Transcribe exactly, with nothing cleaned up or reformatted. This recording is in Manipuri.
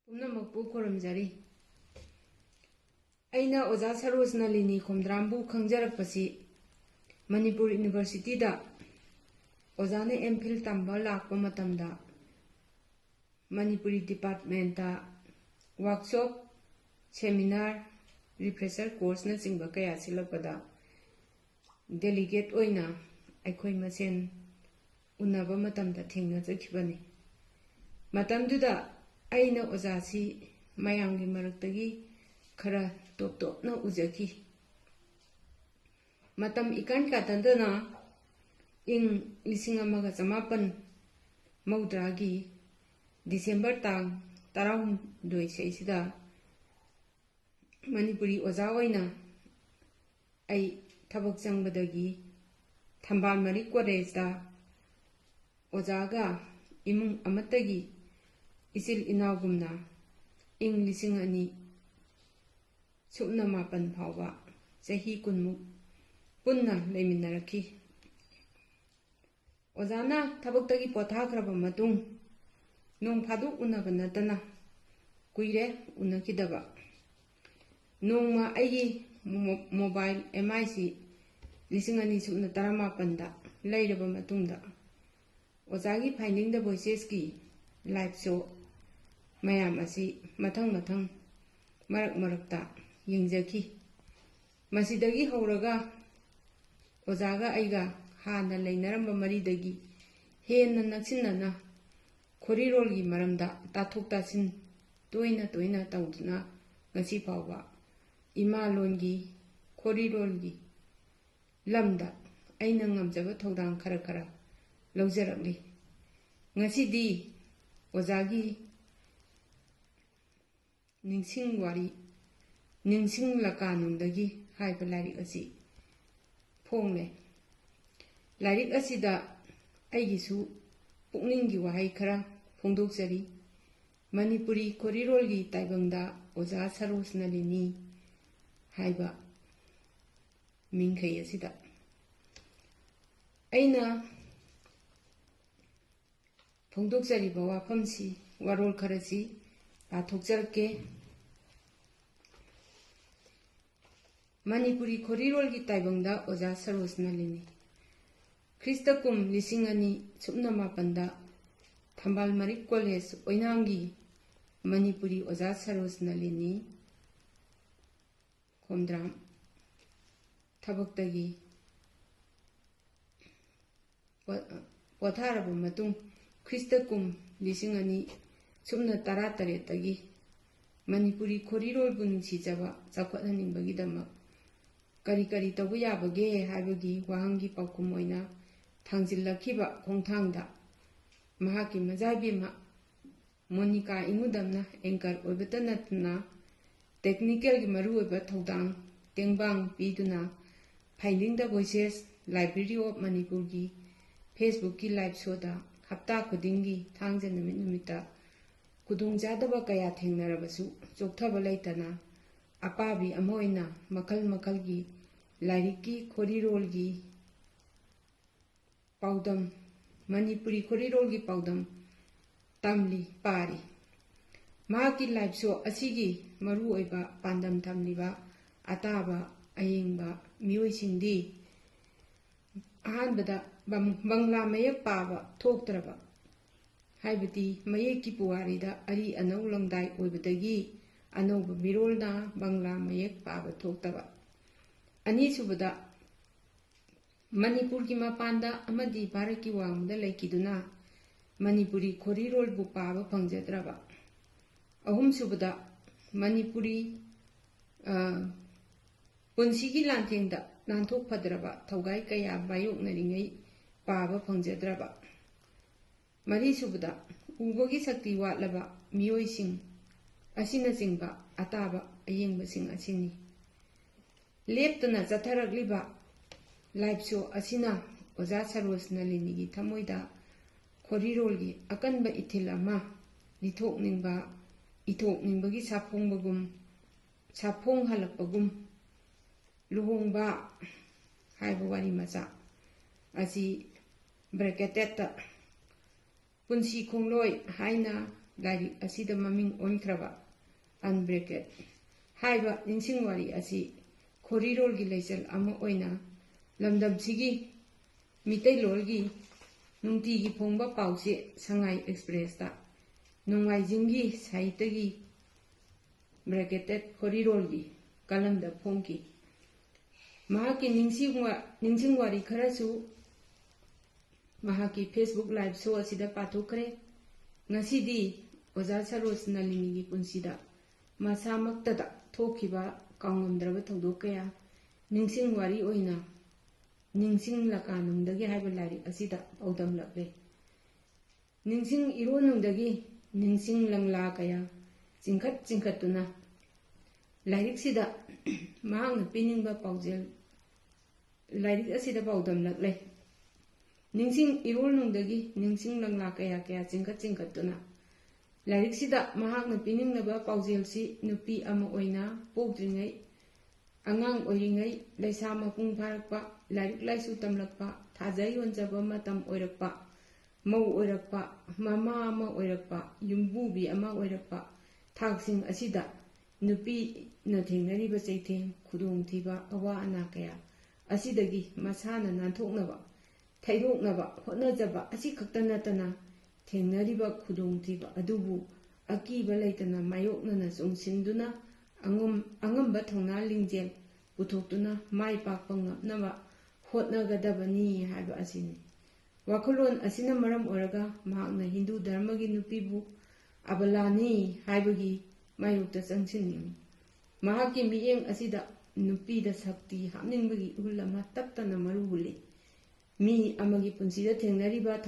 ꯄꯨꯝꯅꯃꯛꯄꯨ ꯈꯨꯔꯨꯝꯖꯔꯤ꯫ ꯑꯩꯅ ꯑꯣꯖꯥ ꯁꯔꯣꯖ ꯅꯂꯤꯅꯤ ꯈꯣꯝꯗ꯭ꯔꯥꯝꯕꯨ ꯈꯪꯖꯔꯛꯄꯁꯤ ꯃꯅꯤꯄꯨꯔ ꯌꯨꯅꯤꯚꯔꯁꯤꯇꯤꯗ ꯑꯣꯖꯥꯅ ꯑꯦꯝ ꯐꯤꯜ ꯇꯝꯕ ꯂꯥꯛꯄ ꯃꯇꯝꯗ ꯃꯅꯤꯄꯨꯔꯤ ꯗꯤꯄꯥꯔꯠꯃꯦꯟꯇ ꯋꯥꯔꯛꯁꯣꯞ, ꯁꯦꯃꯤꯅꯥꯔ, ꯔꯤꯐ꯭ꯔꯦꯁꯔ ꯀꯣꯔꯁꯅꯆꯤꯡꯕ ꯀꯌꯥ ꯁꯤꯜꯂꯛꯄꯗ ꯗꯦꯂꯤꯒꯦꯠ ꯑꯣꯏꯅ ꯑꯩꯈꯣꯏ ꯃꯁꯦꯟ ꯎꯅꯕ ꯃꯇꯝꯗ ꯊꯦꯡꯅꯖꯈꯤꯕꯅꯤ꯫ ꯃꯇꯝꯗꯨꯗ ꯑꯩꯅ ꯑꯣꯖꯥꯁꯤ ꯃꯌꯥꯝꯒꯤ ꯃꯔꯛꯇꯒꯤ ꯈꯔ ꯇꯣꯞ ꯇꯣꯞꯅ ꯎꯖꯈꯤ꯫ ꯃꯇꯝ ꯏꯀꯥꯟ ꯀꯥꯟꯅꯗꯅ ꯏꯪ ꯂꯤꯁꯤꯡ ꯑꯃꯒ ꯆꯃꯥꯄꯟ ꯃꯧꯗ꯭ꯔꯥꯒꯤ ꯗꯤꯁꯦꯝꯕꯔ ꯇꯥꯡ ꯇꯔꯥꯍꯨꯝꯗꯣꯏ ꯁꯤꯗ ꯃꯅꯤꯄꯨꯔꯤ ꯑꯣꯖꯥ ꯑꯣꯏꯅ ꯑꯩ ꯊꯕꯛ ꯆꯪꯕꯗꯒꯤ ꯊꯝꯕꯥꯜ ꯃꯔꯤꯛ ꯀꯣꯂꯦꯖꯇ ꯑꯣꯖꯥꯒ ꯏꯃꯨꯡ ꯑꯃꯠꯇꯒꯤ ꯏꯆꯤꯜ ꯏꯅꯥꯎꯒꯨꯝꯅ ꯏꯪ ꯂꯤꯁꯤꯡ ꯑꯅꯤ ꯁꯨꯞꯅ ꯃꯥꯄꯟ ꯐꯥꯎꯕ ꯆꯍꯤ ꯀꯨꯟꯃꯨꯛ ꯄꯨꯟꯅ ꯂꯩꯃꯤꯟꯅꯔꯛꯈꯤ꯫ ꯑꯣꯖꯥꯅ ꯊꯕꯛꯇꯒꯤ ꯄꯣꯊꯥꯈ꯭ꯔꯕ ꯃꯇꯨꯡ ꯅꯣꯡ ꯐꯥꯗꯣꯛ ꯎꯅꯕ ꯅꯠꯇꯅ ꯀꯨꯏꯔꯦ ꯎꯅꯈꯤꯗꯕ꯫ ꯅꯣꯡꯃ ꯑꯩꯒꯤ ꯃꯣ-, ꯃꯣꯕꯥꯏꯜ ꯑꯦꯝ ꯑꯥꯏ ꯁꯤ ꯂꯤꯁꯤꯡ ꯑꯅꯤ ꯁꯨꯞꯅ ꯇꯔꯥꯃꯥꯄꯟꯗ ꯂꯩꯔꯕ ꯃꯇꯨꯡꯗ ꯑꯣꯖꯥꯒꯤ Finding the Voicesꯀꯤ ꯂꯥꯏꯚ ꯁꯣ ꯃꯌꯥꯝ ꯑꯁꯤ ꯃꯊꯪ ꯃꯊꯪ ꯃꯔꯛ ꯃꯔꯛꯇ ꯌꯦꯡꯖꯈꯤ꯫ ꯃꯁꯤꯗꯒꯤ ꯍꯧꯔꯒ ꯑꯣꯖꯥꯒ ꯑꯩꯒ ꯍꯥꯟꯅ ꯂꯩꯅꯔꯝꯕ ꯃꯔꯤꯗꯒꯤ ꯍꯦꯟꯅ ꯅꯛꯁꯤꯟꯅꯅ ꯈꯣꯔꯤꯔꯣꯜꯒꯤ ꯃꯔꯝꯗ ꯇꯥꯊꯣꯛ ꯇꯥꯁꯤꯟ ꯇꯣꯏꯅ ꯇꯣꯏꯅ ꯇꯧꯗꯨꯅ ꯉꯁꯤ ꯐꯥꯎꯕ ꯏꯃꯥ ꯂꯣꯟꯒꯤ ꯈꯣꯔꯤꯔꯣꯜꯒꯤ ꯂꯝꯗ ꯑꯩꯅ ꯉꯝꯖꯕ ꯊꯧꯗꯥꯡ ꯈꯔ ꯈꯔ ꯂꯧꯖꯔꯛꯂꯤ꯫ ꯉꯁꯤꯗꯤ ꯑꯣꯖꯥꯒꯤ ꯅꯤꯡꯁꯤꯡ ꯋꯥꯔꯤ, ꯅꯤꯡꯁꯤꯡ ꯂꯀꯥꯅꯨꯡꯗꯒꯤ ꯍꯥꯏꯕ ꯂꯥꯏꯔꯤꯛ ꯑꯁꯤ ꯐꯣꯡꯂꯦ꯫ ꯂꯥꯏꯔꯤꯛ ꯑꯁꯤꯗ ꯑꯩꯒꯤꯁꯨ ꯄꯨꯛꯅꯤꯡꯒꯤ ꯋꯥꯍꯩ ꯈꯔ ꯐꯣꯡꯗꯣꯛꯆꯔꯤ꯫ ꯃꯅꯤꯄꯨꯔꯤ ꯈꯣꯔꯤꯔꯣꯜꯒꯤ ꯇꯥꯏꯕꯪꯗ ꯑꯣꯖꯥ ꯁꯔꯣꯖ ꯅꯂꯤꯅꯤ ꯍꯥꯏꯕ ꯃꯤꯡꯈꯩ ꯑꯁꯤꯗ ꯑꯩꯅ ꯐꯣꯡꯗꯣꯛꯆꯔꯤꯕ ꯋꯥꯐꯝꯁꯤ, ꯋꯥꯔꯣꯜ ꯈꯔꯁꯤ ꯄꯥꯊꯣꯛꯆꯔꯛꯀꯦ꯫ ꯃꯅꯤꯄꯨꯔꯤ ꯈꯣꯔꯤꯔꯣꯜꯒꯤ ꯇꯥꯏꯕꯪꯗ ꯑꯣꯖꯥ ꯁꯔꯣꯖ ꯅꯂꯤꯅꯤ꯫ ꯈ꯭ꯔꯤꯁꯇ ꯀꯨꯝ ꯂꯤꯁꯤꯡ ꯑꯅꯤ ꯁꯨꯞꯅ ꯃꯥꯄꯟꯗ ꯊꯝꯕꯥꯜ ꯃꯔꯤꯛ ꯀꯣꯂꯦꯖ ꯑꯣꯏꯅꯥꯝꯒꯤ ꯃꯅꯤꯄꯨꯔꯤ ꯑꯣꯖꯥ ꯁꯔꯣꯖ ꯅꯂꯤꯅꯤ ꯈꯣꯝꯗ꯭ꯔꯥꯝ ꯊꯕꯛꯇꯒꯤ ꯄꯣ-, ꯄꯣꯊꯥꯔꯕ ꯃꯇꯨꯡ, ꯈ꯭ꯔꯤꯁꯇ ꯀꯨꯝ ꯂꯤꯁꯤꯡ ꯑꯅꯤ ꯁꯨꯞꯅ ꯇꯔꯥ ꯇꯔꯦꯠꯇꯒꯤ ꯃꯅꯤꯄꯨꯔꯤ ꯈꯣꯔꯤꯔꯣꯜꯕꯨ ꯅꯨꯡꯁꯤꯖꯕ ꯆꯥꯎꯈꯠꯍꯟꯅꯤꯡꯕꯒꯤꯗꯃꯛ ꯀꯔꯤ ꯀꯔꯤ ꯇꯧꯕ ꯌꯥꯕꯒꯦ ꯍꯥꯏꯕꯒꯤ ꯋꯥꯍꯪꯒꯤ ꯄꯥꯎꯈꯨꯝ ꯑꯣꯏꯅ ꯊꯥꯡꯖꯤꯜꯂꯛꯈꯤꯕ ꯈꯣꯡꯊꯥꯡꯗ ꯃꯍꯥꯛꯀꯤ ꯃꯆꯥꯏꯕꯦꯝꯃ ꯃꯣꯅꯤꯀꯥ ꯏꯉꯨꯗꯝꯅ anchor ꯑꯣꯏꯕꯇ ꯅꯠꯇꯅ technicalꯒꯤ ꯃꯔꯨꯑꯣꯏꯕ ꯊꯧꯗꯥꯡ ꯇꯦꯡꯕꯥꯡ ꯄꯤꯗꯨꯅ Finding the Voices, Library of Manipurꯒꯤ Facebookꯀꯤ live showꯗ ꯍꯞꯇꯥ ꯈꯨꯗꯤꯡꯒꯤ ꯊꯥꯡꯖ ꯅꯨꯃꯤꯠ ꯅꯨꯃꯤꯠꯇ ꯈꯨꯗꯣꯡꯆꯥꯗꯕ ꯀꯌꯥ ꯊꯦꯡꯅꯔꯕꯁꯨ ꯆꯣꯛꯊꯕ ꯂꯩꯇꯅ ꯑꯄꯥꯕꯤ ꯑꯃ ꯑꯣꯏꯅ ꯃꯈꯜ ꯃꯈꯜꯒꯤ ꯂꯥꯏꯔꯤꯛꯀꯤ ꯈꯣꯔꯤꯔꯣꯜꯒꯤ ꯄꯥꯎꯗꯝ, ꯃꯅꯤꯄꯨꯔꯤ ꯈꯣꯔꯤꯔꯣꯜꯒꯤ ꯄꯥꯎꯗꯝ ꯇꯝꯂꯤ, ꯄꯥꯔꯤ꯫ ꯃꯍꯥꯛꯀꯤ live show ꯑꯁꯤꯒꯤ ꯃꯔꯨꯑꯣꯏꯕ ꯄꯥꯟꯗꯝ ꯊꯝꯂꯤꯕ ꯑꯇꯥꯕ ꯑꯌꯦꯡꯕ ꯃꯤꯑꯣꯏꯁꯤꯡꯗꯤ ꯑꯍꯥꯟꯕꯗ ꯕꯪ-, ꯕꯪꯂꯥ ꯃꯌꯦꯛ ꯄꯥꯕ ꯊꯣꯛꯇ꯭ꯔꯕ, ꯍꯥꯏꯕꯗꯤ ꯃꯌꯦꯛꯀꯤ ꯄꯨꯋꯥꯔꯤꯗ ꯑꯔꯤ ꯑꯅꯧ ꯂꯪꯗꯥꯏ ꯑꯣꯏꯕꯗꯒꯤ ꯑꯅꯧꯕ ꯃꯤꯔꯣꯜꯅ ꯕꯪꯂꯥ ꯃꯌꯦꯛ ꯄꯥꯕ ꯊꯣꯛꯇꯕ꯫ ꯑꯅꯤꯁꯨꯕꯗ, ꯃꯅꯤꯄꯨꯔꯒꯤ ꯃꯄꯥꯟꯗ ꯑꯃꯗꯤ ꯚꯥꯔꯠꯀꯤ ꯋꯥꯡꯃꯗ ꯂꯩꯈꯤꯗꯨꯅ ꯃꯅꯤꯄꯨꯔꯤ ꯈꯣꯔꯤꯔꯣꯜꯕꯨ ꯄꯥꯕ ꯐꯪꯖꯗ꯭ꯔꯕ꯫ ꯑꯍꯨꯝꯁꯨꯕꯗ, ꯃꯅꯤꯄꯨꯔꯤ, ꯑ, ꯄꯨꯟꯁꯤꯒꯤ ꯂꯥꯟꯊꯦꯡꯗ ꯅꯥꯟꯊꯣꯛ ꯐꯗ꯭ꯔꯕ ꯊꯧꯒꯥꯏ ꯀꯌꯥ ꯃꯥꯌꯣꯛꯅꯔꯤꯉꯩ ꯄꯥꯕ ꯐꯪꯖꯗ꯭ꯔꯕ꯫ ꯃꯔꯤꯁꯨꯕꯗ, ꯎꯕꯒꯤ ꯁꯛꯇꯤ ꯋꯥꯠꯂꯕ ꯃꯤꯑꯣꯏꯁꯤꯡ ꯑꯁꯤꯅꯆꯤꯡꯕ ꯑꯇꯥꯕ ꯑꯌꯦꯡꯕꯁꯤꯡ ꯑꯁꯤꯅꯤ꯫ ꯂꯦꯞꯇꯅ ꯆꯠꯊꯔꯛꯂꯤꯕ live show ꯑꯁꯤꯅ ꯑꯣꯖꯥ ꯁꯔꯣꯖ ꯅꯂꯤꯅꯤꯒꯤ ꯊꯃꯣꯏꯗ ꯈꯣꯔꯤꯔꯣꯜꯒꯤ ꯑꯀꯟꯕ ꯏꯊꯤꯜ ꯑꯃ ꯂꯤꯊꯣꯛꯅꯤꯡꯕ, ꯏꯊꯣꯛꯅꯤꯡꯕꯒꯤ ꯁꯥꯐꯣꯡꯕꯒꯨꯝ, ꯁꯥꯐꯣꯡꯍꯜꯂꯛꯄꯒꯨꯝ, ꯂꯨꯍꯣꯡꯕ ꯍꯥꯏꯕ ꯋꯥꯔꯤ ꯃꯆꯥ ꯑꯁꯤ bracketedꯇ ꯄꯨꯟꯁꯤ ꯈꯣꯡꯂꯣꯏ ꯍꯥꯏꯅ ꯂꯥꯏꯔꯤꯛ ꯑꯁꯤꯗ ꯃꯃꯤꯡ ꯑꯣꯟꯈ꯭ꯔꯕ ꯑꯟꯕ꯭ꯔꯦꯀꯦꯠ ꯍꯥꯏꯕ ꯅꯤꯡꯁꯤꯡ ꯋꯥꯔꯤ ꯑꯁꯤ ꯈꯣꯔꯤꯔꯣꯜꯒꯤ ꯂꯩꯆꯜ ꯑꯃ ꯑꯣꯏꯅ ꯂꯝꯗꯝꯁꯤꯒꯤ ꯃꯤꯇꯩꯂꯣꯟꯒꯤ ꯅꯨꯡꯇꯤꯒꯤ ꯐꯣꯡꯕ ꯄꯥꯎꯆꯦ ꯁꯉꯥꯏ ꯑꯦꯛꯁꯄ꯭ꯔꯦꯁꯇ ꯅꯣꯡꯃꯥꯏꯖꯤꯡꯒꯤ ꯁꯥꯍꯤꯇꯒꯤ ꯕ꯭ꯔꯦꯀꯦꯇꯦꯠ ꯈꯣꯔꯤꯔꯣꯜꯒꯤ ꯀꯂꯝꯗ ꯐꯣꯡꯈꯤ꯫ ꯃꯍꯥꯛꯀꯤ ꯅꯤꯡꯁꯤꯡ ꯋꯥ-, ꯅꯤꯡꯁꯤꯡ ꯋꯥꯔꯤ ꯈꯔꯁꯨ ꯃꯍꯥꯛꯀꯤ ꯐꯦꯁꯕꯨꯛ ꯂꯥꯏꯚ ꯁꯣ ꯑꯁꯤꯗ ꯄꯥꯊꯣꯛꯈ꯭ꯔꯦ꯫ ꯉꯁꯤꯗꯤ ꯑꯣꯖꯥ ꯁꯔꯣꯖ ꯅꯂꯤꯅꯤꯒꯤ ꯄꯨꯟꯁꯤꯗ ꯃꯁꯥꯃꯛꯇꯗ ꯊꯣꯛꯈꯤꯕ ꯀꯥꯎꯉꯝꯗ꯭ꯔꯕ ꯊꯧꯗꯣꯛ ꯀꯌꯥ ꯅꯤꯡꯁꯤꯡ ꯋꯥꯔꯤ ꯑꯣꯏꯅ ꯅꯤꯡꯁꯤꯡ ꯂꯀꯥꯅꯨꯡꯗꯒꯤ ꯍꯥꯏꯕ ꯂꯥꯏꯔꯤꯛ ꯑꯁꯤꯗ ꯄꯥꯎꯗꯝꯂꯛꯂꯦ꯫ ꯅꯤꯡꯁꯤꯡ ꯏꯔꯣꯟꯅꯨꯡꯗꯒꯤ ꯅꯤꯡꯁꯤꯡ ꯂꯪꯂꯥ ꯀꯌꯥ ꯆꯤꯡꯈꯠ ꯆꯤꯡꯈꯠꯇꯨꯅ ꯂꯥꯏꯔꯤꯛꯁꯤꯗ ꯃꯍꯥꯛꯅ ꯄꯤꯅꯤꯡꯕ ꯄꯥꯎꯖꯦꯜ ꯂꯥꯏꯔꯤꯛ ꯑꯁꯤꯗ ꯄꯥꯎꯗꯝꯂꯛꯂꯦ꯫ ꯅꯤꯡꯁꯤꯡ ꯏꯔꯣꯜꯅꯨꯡꯗꯒꯤ ꯅꯤꯡꯁꯤꯡ ꯂꯪꯂꯥ ꯀꯌꯥ ꯀꯌꯥ ꯆꯤꯡꯈꯠ ꯆꯤꯡꯈꯠꯇꯨꯅ ꯂꯥꯏꯔꯤꯛꯁꯤꯗ ꯃꯍꯥꯛꯅ ꯄꯤꯅꯤꯡꯂꯕ ꯄꯥꯎꯖꯦꯜꯁꯤ ꯅꯨꯄꯤ ꯑꯃ ꯑꯣꯏꯅ ꯄꯣꯛꯇ꯭ꯔꯤꯉꯩ, ꯑꯉꯥꯡ ꯑꯣꯏꯔꯤꯉꯩ, ꯂꯩꯁꯥ ꯃꯄꯨꯡ ꯐꯥꯔꯛꯄ, ꯂꯥꯏꯔꯤꯛ ꯂꯥꯏꯁꯨ ꯇꯝꯂꯛꯄ, ꯊꯥꯖ ꯌꯣꯟꯖꯕ ꯃꯇꯝ ꯑꯣꯏꯔꯛꯄ, ꯃꯧ ꯑꯣꯏꯔꯛꯄ, ꯃꯃꯥ ꯑꯃ ꯑꯣꯏꯔꯛꯄ, ꯌꯨꯝꯕꯨꯕꯤ ꯑꯃ ꯑꯣꯏꯔꯛꯄ, ꯊꯥꯛꯁꯤꯡ ꯑꯁꯤꯗ ꯅꯨꯄꯤꯅ ꯊꯦꯡꯅꯔꯤꯕ ꯆꯩꯊꯦꯡ, ꯈꯨꯗꯣꯡꯊꯤꯕ, ꯑꯋꯥ ꯑꯅꯥ ꯀꯌꯥ ꯑꯁꯤꯗꯒꯤ ꯃꯁꯥꯅ ꯅꯥꯟꯊꯣꯛꯅꯕ, ꯊꯩꯗꯣꯛꯅꯕ ꯍꯣꯠꯅꯖꯕ ꯑꯁꯤꯈꯛꯇ ꯅꯠꯇꯅ, ꯊꯦꯡꯅꯔꯤꯕ ꯈꯨꯗꯣꯡꯊꯤꯕ ꯑꯗꯨꯕꯨ ꯑꯀꯤꯕ ꯂꯩꯇꯅ ꯃꯥꯌꯣꯛꯅꯅ ꯆꯣꯡꯁꯤꯟꯗꯨꯅ ꯑꯉꯝ-, ꯑꯉꯝꯕ ꯊꯧꯅꯥ ꯂꯤꯡꯖꯦꯜ ꯄꯨꯊꯣꯛꯇꯨꯅ ꯃꯥꯏ ꯄꯥꯛꯄ ꯉꯝꯅꯕ ꯍꯣꯠꯅꯒꯗꯕꯅꯤ ꯍꯥꯏꯕ ꯑꯁꯤꯅꯤ꯫ ꯋꯥꯈꯜꯂꯣꯟ ꯑꯁꯤꯅ ꯃꯔꯝ ꯑꯣꯏꯔꯒ ꯃꯍꯥꯛꯅ ꯍꯤꯟꯗꯨ ꯙꯔꯃꯒꯤ ꯅꯨꯄꯤꯕꯨ ꯑꯕꯂꯥꯅꯤ ꯍꯥꯏꯕꯒꯤ ꯃꯥꯌꯣꯛꯇ ꯆꯪꯁꯤꯟꯅꯤꯡꯏ꯫ ꯃꯍꯥꯛꯀꯤ ꯃꯤꯠꯌꯦꯡ ꯑꯁꯤꯗ ꯅꯨꯄꯤꯗ ꯁꯛꯇꯤ ꯍꯥꯞꯅꯤꯡꯕꯒꯤ ꯏꯍꯨꯜ ꯑꯃ ꯇꯠꯇꯅ ꯃꯔꯨ ꯍꯨꯜꯂꯤ꯫ ꯃꯤ ꯑꯃꯒꯤ ꯄꯨꯟꯁꯤꯗ ꯊꯦꯡꯅꯔꯤꯕ